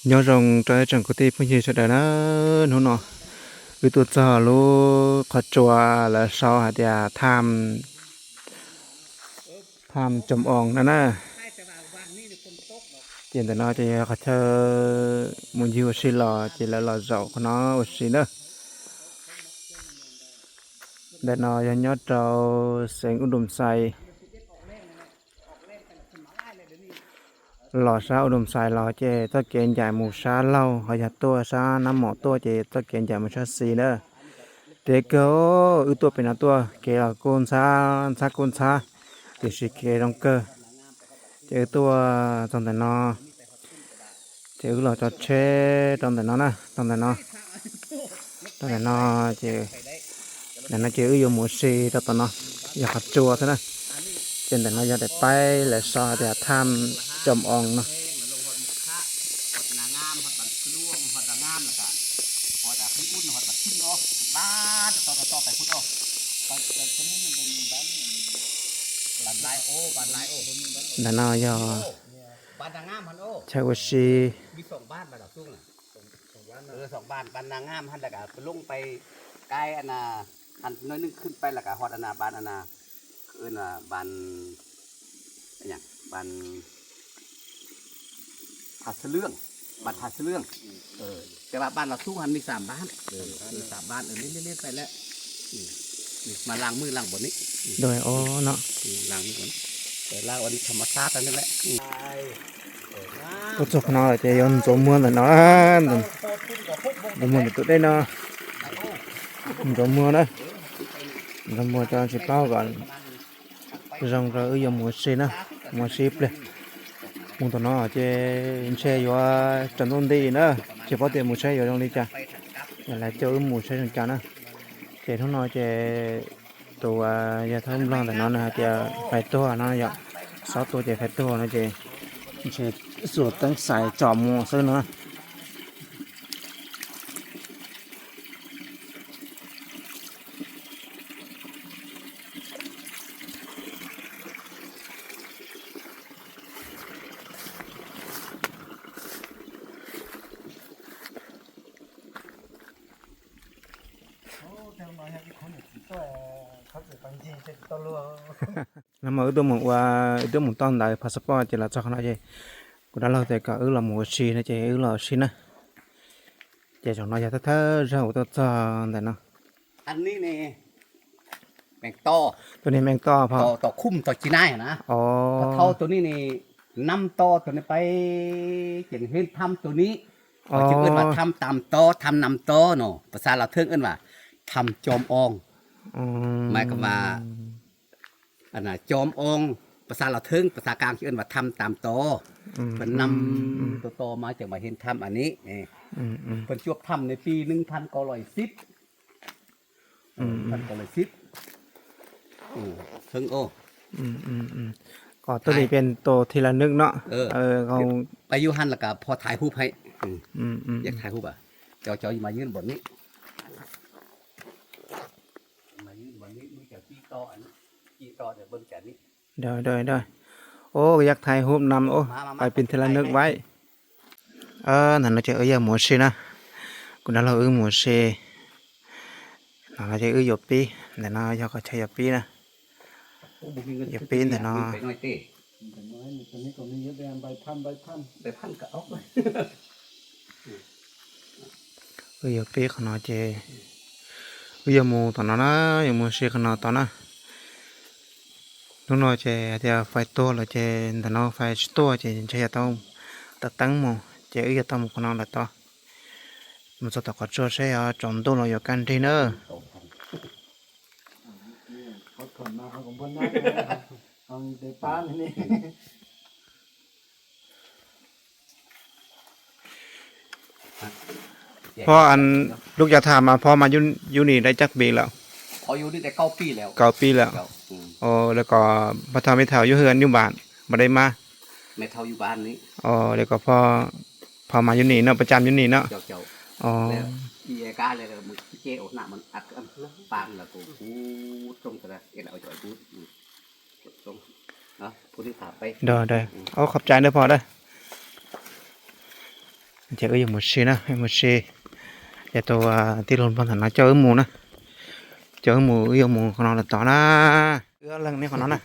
Nyob zoo rau ib tsoom kwv tij phooj ywg sawv daws na, hnub no wb tuaj txog lub qhov tsua lawv sau hais tias tham, tham Coom Oos no na. Ces ntawm no ces yog qhov chaw mus ywg ua si los ces lawv los zaum qhov no ua si na. Ntawm no yog nyob rau xeev Ub Dum Xais. Los sab Ub Dum Xais los ces txoj kev ncaim mus sab laug, ho yog tuaj sab Nab Mom tuaj ces txoj kev ncaim mus sab xis na. Deb kawg, wb tuaj pem no tuaj kev los kuj ntxhab, ntxhab kuj ntxhab, tiam sis kev zoo kawg. Ces wb tuaj txog ntawm no, ces wb los tso tsheb rau ntawm no na, rau ntawm no, rau ntawm no, ces ntawm no ces wb yuav mus ua si rau tom no, yog qhov tsua xwb na. Ces ntawm no yog daim paib lawv sau hais tias tham Coom Oos no. Ntawm no yog chaw ua si. Bàn Hà Sơ Lương, bàn Hà Sơ Lương,แต่ว่าบ้านเราสูงหันมีสามบ้าน มีสามบ้าน เออ เล่นๆๆ ไปแล้ว มาล้างมือล้างบนนี้ โดย อ๋อ เนาะ ล้างมือก่อน แต่ล้างวันธรรมชาตินั่นแหละ Tuaj txog qhov no lawm ces yuav ntxuav muag ntawm no, ntxuav muag ntawm tus dej no, ntxuav muag na, ntxuav muag tso tsis paub kom zoo rau wb yuav mus ua si na, mus ua si ib pliag. Mus tom no ces ntshe yuav tsaus ntuj nti na, tsis paub tias mus saib yuav zoo li cas, lawv coj wb mus saib zoo cas na. Ces hnub no ces tus yawg thab nplog ntawm no nws hais tias fais tuag no yom, xob tuag ces fais tuag no ces ntshe xuas teeb xais tsom mus xwb no. Hnub no wb tuaj mus ua, wb tuaj mus toj ntawv passport ces los txog qhov no ces kuv dab laug tias kom wb los mus ua si no ces wb los ua si na. Ces zaum no yog thawj thawj zaug uas tuaj txog ntawm no. Tus niag meej toj, tom khum tom ci nai na. Thau tus niag ne, nam toj tus niag pais, ces hej tham tus niag, ces wb ua tham tam toj tham nam toj no, pab xav los thwb wb ua tham com ong. Mas kom mas com ong, pab xav los thwb, pab xav kaam ces wb ua tham tam toj, pab nam toj toj mas ces mas hej tham ua ni. Pab cuab tham ne pis neej than kaum loi xib. Kom tuaj li pes tus thi la nwb no. Peb yug hab los kom pho thaiv hub hab. Thaiv hub, cov cov mas ywg npaum ni. Ub, yog thaiv hub nam ub, pais pin thi la nwb vaib. Ntawm no ces wb yuav mus ua si na. Kuv dab laug wb mus ua si. Ntawm no ces wb yuav pib, ntawm no yog qhov chaw yuav pib na. Yuav pib ntawm no. Wb yuav pib qhov no ces wb yuav mus tom no na, yuav mus ua si qhov no tom na. Hnub no ces hais tias fais tuag lawm ces ntawm no fais tsis tuaj ces ntshe yuav tau taws teeb mus ces wb yuav tau mus qhov no lawm tod. Mus txog tom qhov tsua seb yuav tsaus ntuj los yuav kaj nrig na. Phoj, lub cav tham mas phoj mas yug nim dai caj pis lawm? Kaum pis lawm. Lawv kom phoj tham ib tham yug hwj nyuj npam mas dai mas. Lawv kom phoj mas yug nim no, pab cam yug nim no. Khov cai na phoj na. Ces wb yuav mus si na, wb mus si. Ces tus tij laug Nplog ntawm no coj wb mus na, coj wb mus, wb yuav mus qhov no los tod na. Wb ob leeg nyob qhov no na,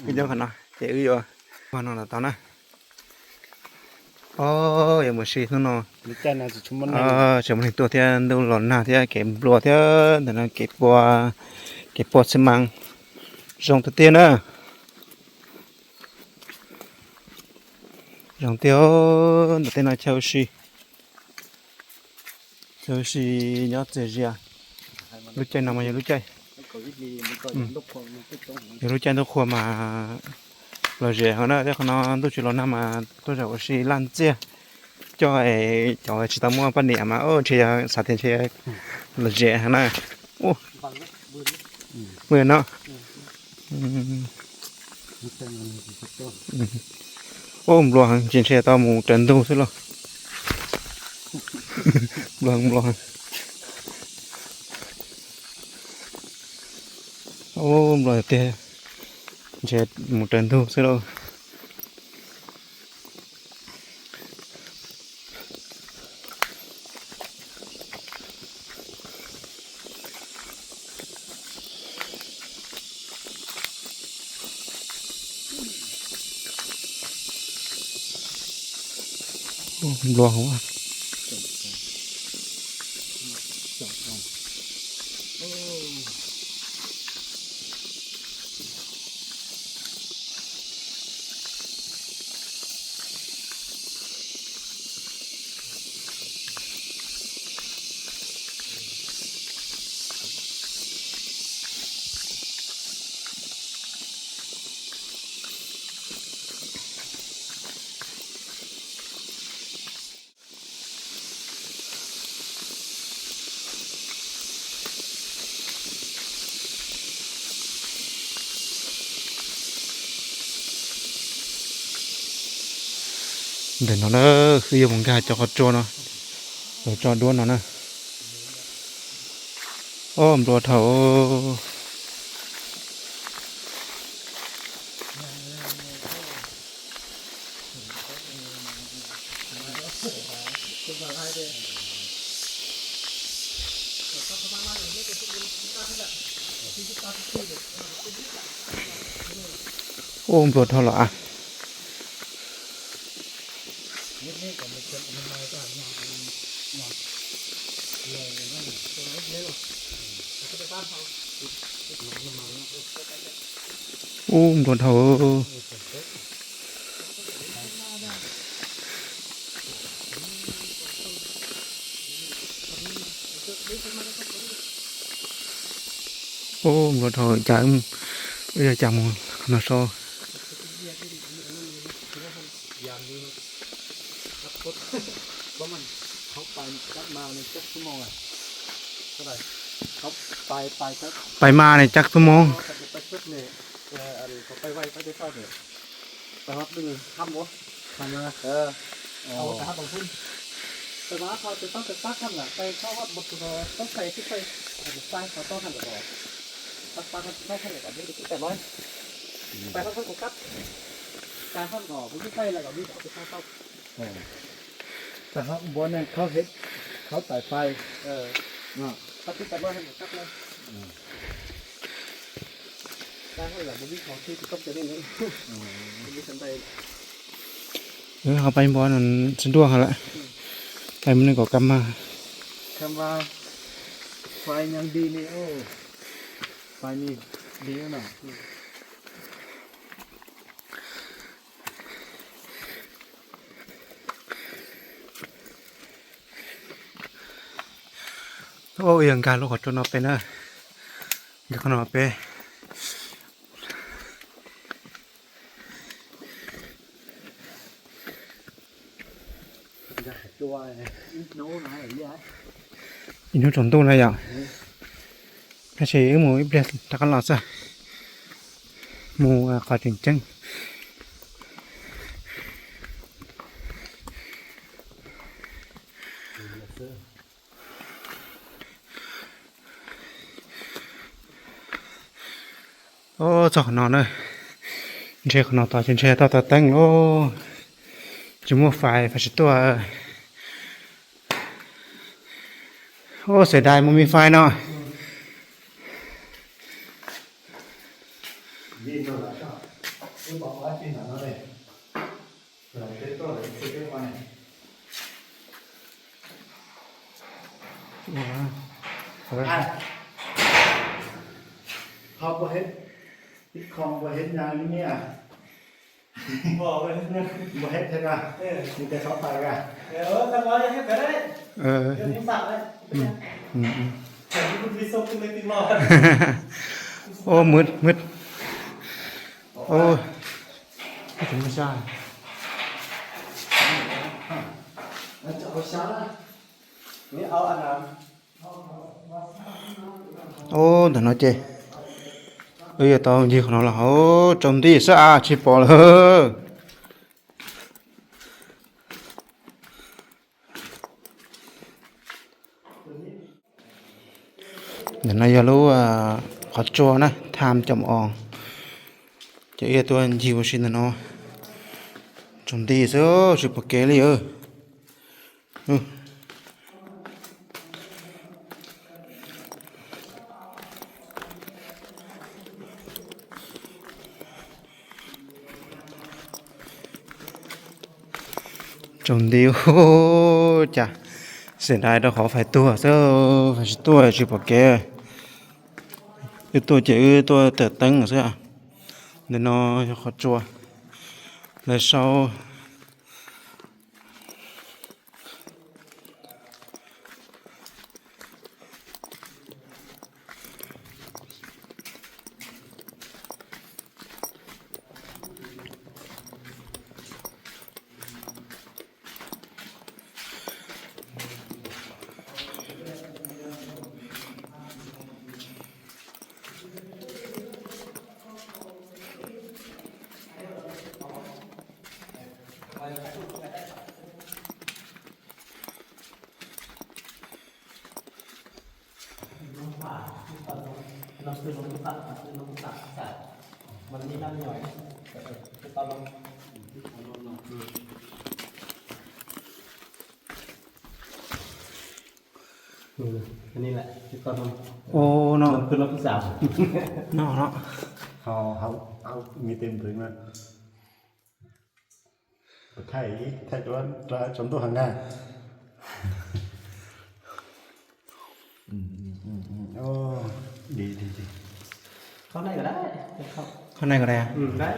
wb nyob qhov no ces wb yuav qhov no los tod na. Os, yuav mus si hnub no, tsis muaj neeg tuaj thiab, ntuj los nag thiab, kev nplua thiab, ntawm no kev pua, kev pua xi mas zoo tiag tiag na. Zoo tiag, ntawm tej no chaw ua si, chaw ua si nyob txias zias. Lub caij no mas yog lub caij, yog lub caij ntuj qhua mas lom zem heev na, thiab qhov no ntuj tsis los nag mas tuaj zaum ua si laj ntxiag. Coj cov tsis tau muaj poj niam mas ntshe yog xav tias ntshe lom zem heev na. Ua no, ua nplua heev, tsis ntshe tau mus raws ntug xwb los. Nplua heev, nplua heev. Ua nplua tiag, ntshe mus raws ntug xwb lauj. Nplua heev. Ntawm no na, wb yuav mus nkag cov qhov tsua no, cov tsua duab no na. Ob, nplua dhau. Ub, nplua dhau los as. Ub, nplua dhau. Ub, nplua dhau, cas wb yog cas mus no so. Pais mas ne caj tub moog. Tag hab npua neeg khawb hes, khawb tais fais, ho pais npua no tsi nruaj lawm, pais mus neeg kom kab mag. Ub, yog nkag lub qhov tsua no pem na, nkag qhov no pem. Ib hnub tsaus ntuj na yom. Tab sis wb mus ib pliag rov qab los xwb, mus qhov tseem ceeb. Ub, txog qhov no na, ntshe qhov no tod tsis ntshe tau tav teeb lauj, tsis muaj fais, fais tsis tuaj. Xiam dais mus mi fais no. Ua, mwb, mwb. Ua, ntawm no ces wb yuav tau ncig qhov no los hauv tsaus nti xwb as tsis pom lawm. Ntawm no yog lub qhov tsua na, tham cov mos os. Ces wb yuav tuaj ncig ua si ntawm no. Tsaus nti xwb tsis pom kev li. Tsaus nti, cas xiam dais rau qhov fais tuag xwb, fais tsis tuaj tsis pom kev. Wb tuaj ces wb tuaj tawm teeb xwb. Ntawm no yog qhov tsua, lawv sau. Ua no, no no. Thaij, thaij rau, rau tsaus ntuj heev na. Qhov no kom dai.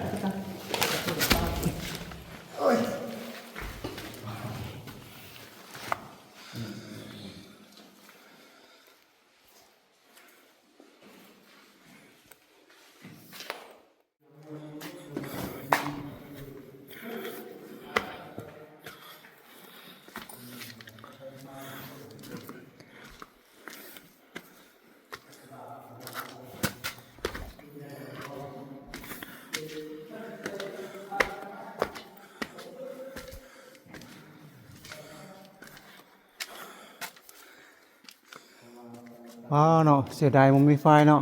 Ua no, xiam dais mus mi fais no.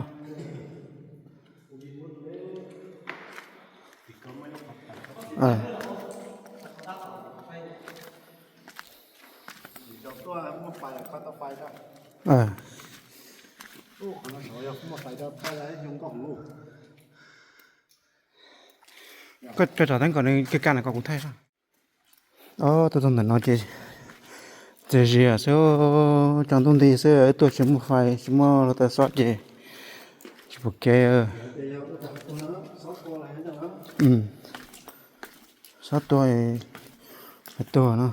Koj tso teeb kom nws kaj kaj no kom kuv thaij. Ob, tuaj txog ntawm no ces txias zias xwb, tsaus ntuj nti xwb, wb tuaj tsis muaj fais tsis muaj hluav taws xob ces tsis pom kev. Xob tuag, fais tuag no.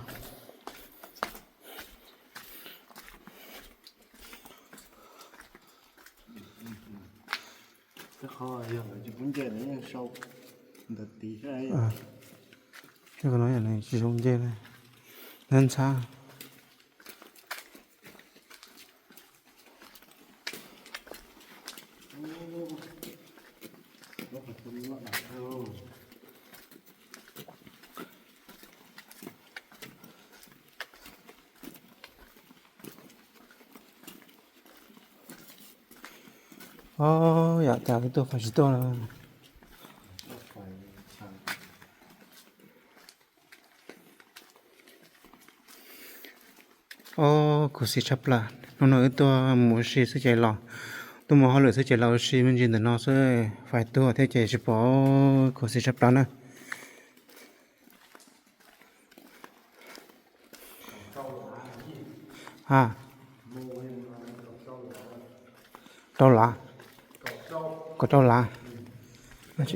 Qhov no tsis zoo nce li, ntxhab ntxhab. Ob, yam cas wb tuaj fais tsis tuaj na. Ob, khuv xim tshaj plaws. Hnub no wb tuaj mus ua si xwb ces los, tuaj mus hauj lwm xwb ces los ua si me ntsis ntawm no xwb, fais tuag thiab ces tsis pom khuv xim tshaj plaws na. Ha, rau lav, kaum rau lav. Mus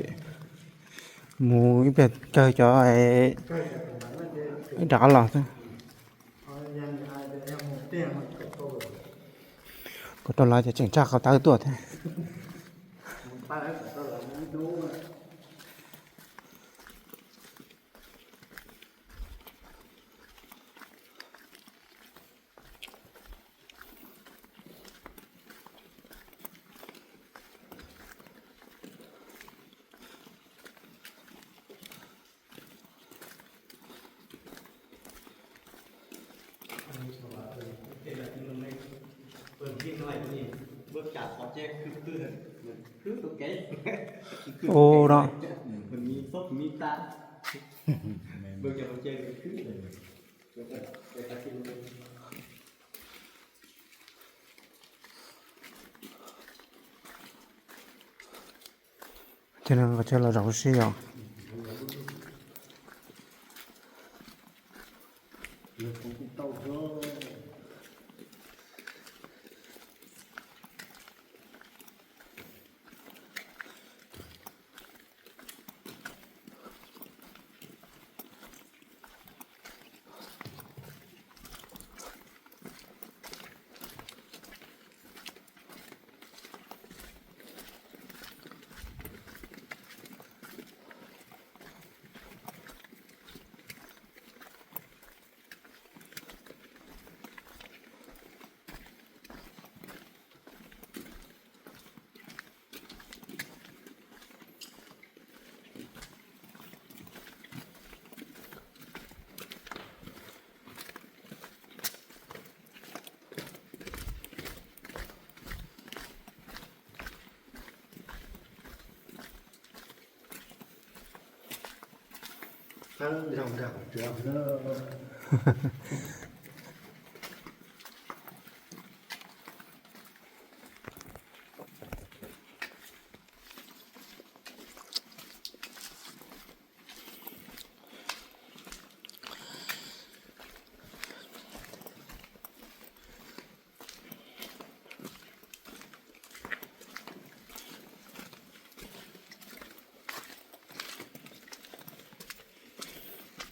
ib pliag kawg cov ib rov qab los xwb. Kaum rau lav ces tseem tshaj qhov tawb tuaj thiab. Ua no. Ces no los zaum ua si os.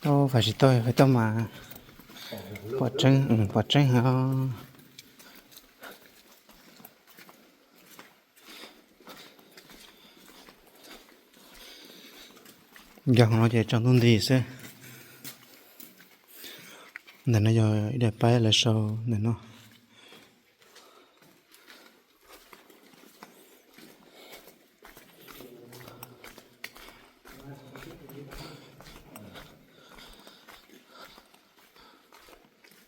Tau fais tsis tau, fais tau mas pom tseeb, pom tseeb heev. Yog no ces tsaus ntuj nti xwb. Ntawm no yog ib daim paib lawv sau ntawm no.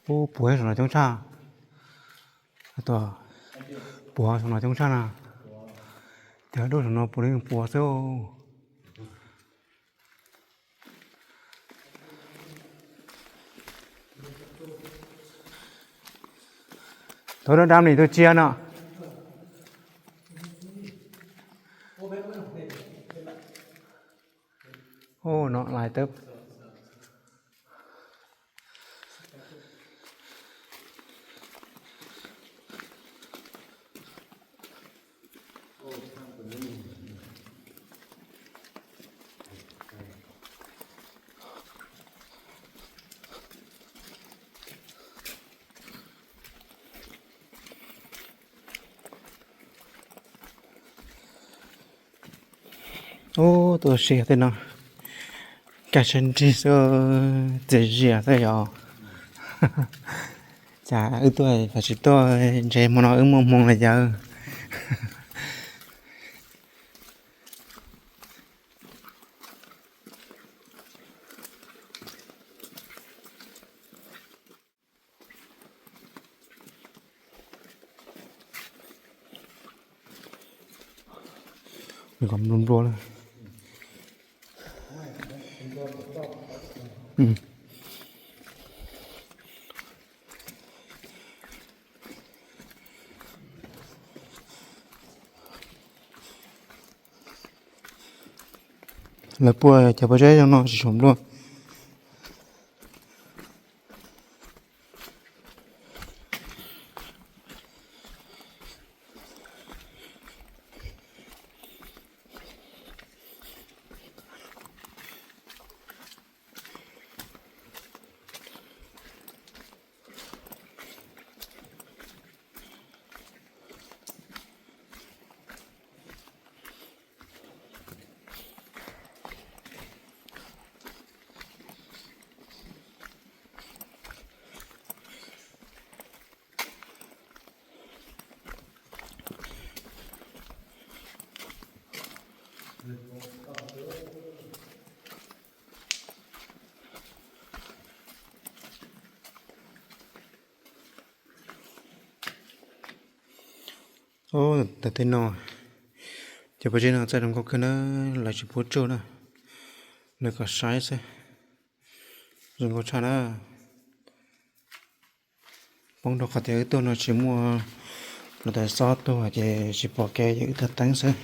Ub, puag saum no coob tshaj. Puag saum no coob tshaj na. Cov dub saum no puav leej puas xwb. Tus dab dab nim tus tsiaj no. Ub, no lais tawb. Ub, tuaj si tej no, kaj siab nrig xwb, txias zias xwb yom. Cas wb tuaj fais tsis tuaj, ntshe hmo no wb muaj hmoo los yawg. Nws kom nplua nplua lawm. Lawv puas cov pob zeb zoo no tsis tshua nplua. Ub, tam tej no, cov pob zeb no txaij zoo nkauj kawg na, lawv tsis pub tsuj na, lawv kom saib xwb. Zoo nkauj tshaj na. Poob rau qhov tias wb tuaj no tsis muaj los tas xob tuaj ces tsis pom kev ces wb tawm teeb xwb.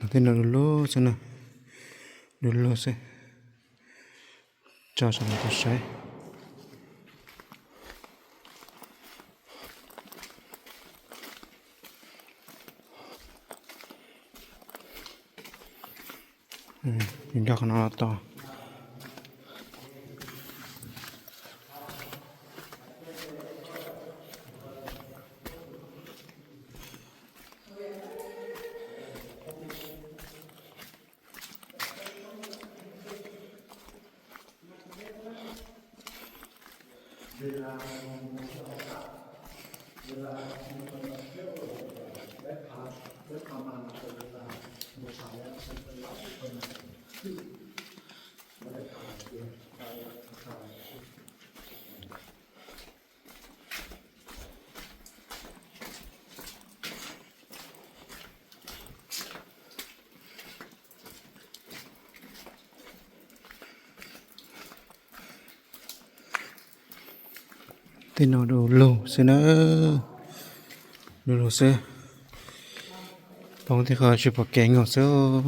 No tej no du lug xwb na, du lug xwb. Tso saum no tau saib. Nrog qhov no los tos. Tej no du lug xwb na, du lug xwb. Poob tej qhov tsis pom kev nkaus xwb.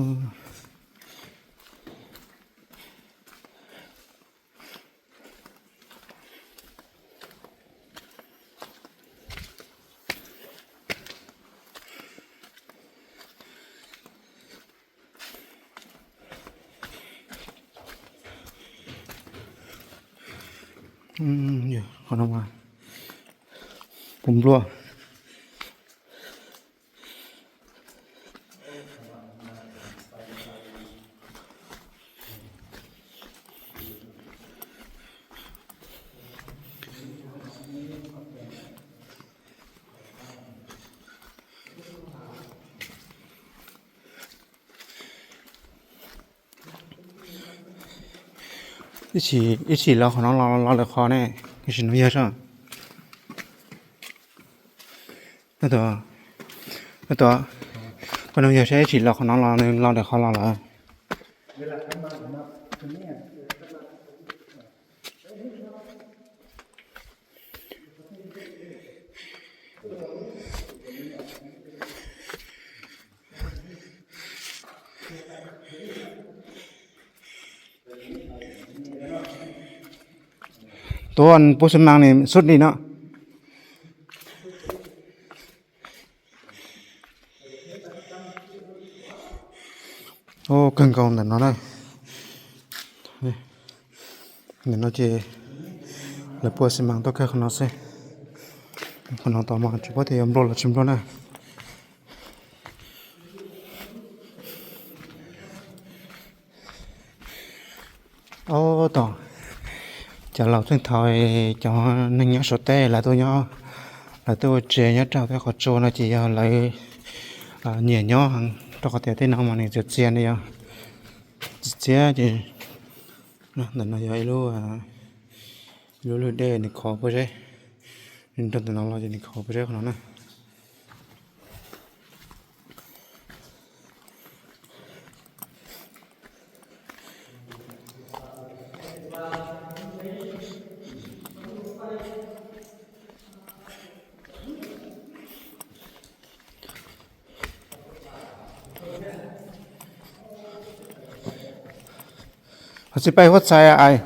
Qhov no mas puv npluaj. Ib chim los qhov no los lawv qhov ne, ib sim no yog sab. Tuam, tuam, koj no yog sab ib chim los qhov no los nws los lawv qhov los lawm. Tuam, pub xi mas ni xub li no. Ub, kawg nkaus ntawm no na. Ntawm no ces lawv pua xi mas tuaj kawg qhov no xwb. Qhov no tod mas tsis paub tias yuav nplua los tsis nplua na. Ob tom, cov laus txheej thaum cov neeg nyob Suav teb lawv tuaj nyob, lawv tuaj ua tsev nyob rau tej qhov tsua no ces yog lawv nyiam nyob heev rau qhov tias tej no mas nws txias txias ne, yog txias txias ces ntawm no yog ib lub, ib lub lwg dej nws khov pob zeb, nws nrog ntawm no los ces nws khov pob zeb qhov no na. Ho tsis paib huab txhais ai.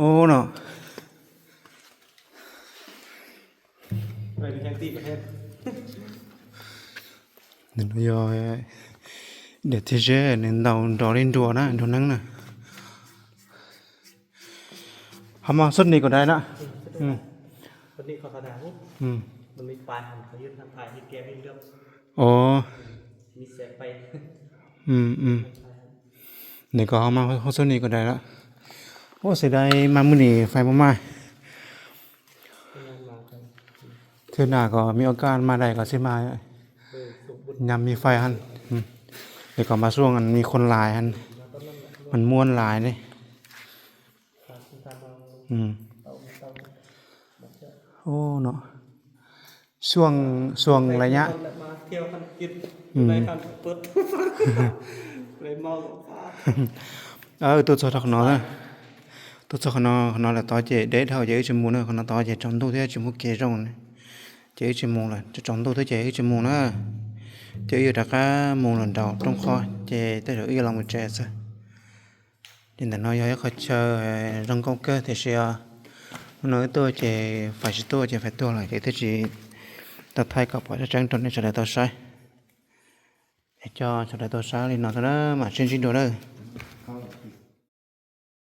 Ub no. Nws yog daim txiag zeb nws ntaus nrov li nruas na, nruas neeb na. Ho mas xub ni kom dai na. Ov, nws kom ho mas xub ni kom dai lawm. Ua xwm dai mas mus nim fais mus mas. Thwb na kom me o kaj mas dai kom xwb mas. Nyam me fais hab. Es kom mas xuaj me khuam lais hab, mas muab lais ne. Ub no, xuaj, xuaj lais nyab. Tuaj txog rau qhov no, tuaj txog qhov no, qhov no lawm tod ces deb dhau ces wb tsis mus na, qhov no tod ces tsaus ntuj thiab tsis muaj kev zoo, ces wb tsis mus lawm, tsaus ntuj thiab ces wb tsis mus na. Ces wb yuav rov qab mus los nraum rooj qhov ces tej zaum wb yuav los mus tsev xwb. Ces ntawm no yog ib qhov chaw zoo nkauj kawg tiam sis hnub no wb tuaj ces fais tsis tuaj ces fais tuag lawm ces thiaj tsis tau thaij kom pom tseeb tseeb rau nej sawv daws tau saib. Es coj sawv daws tau saib li no xwb na, mam sib ntsib dua na.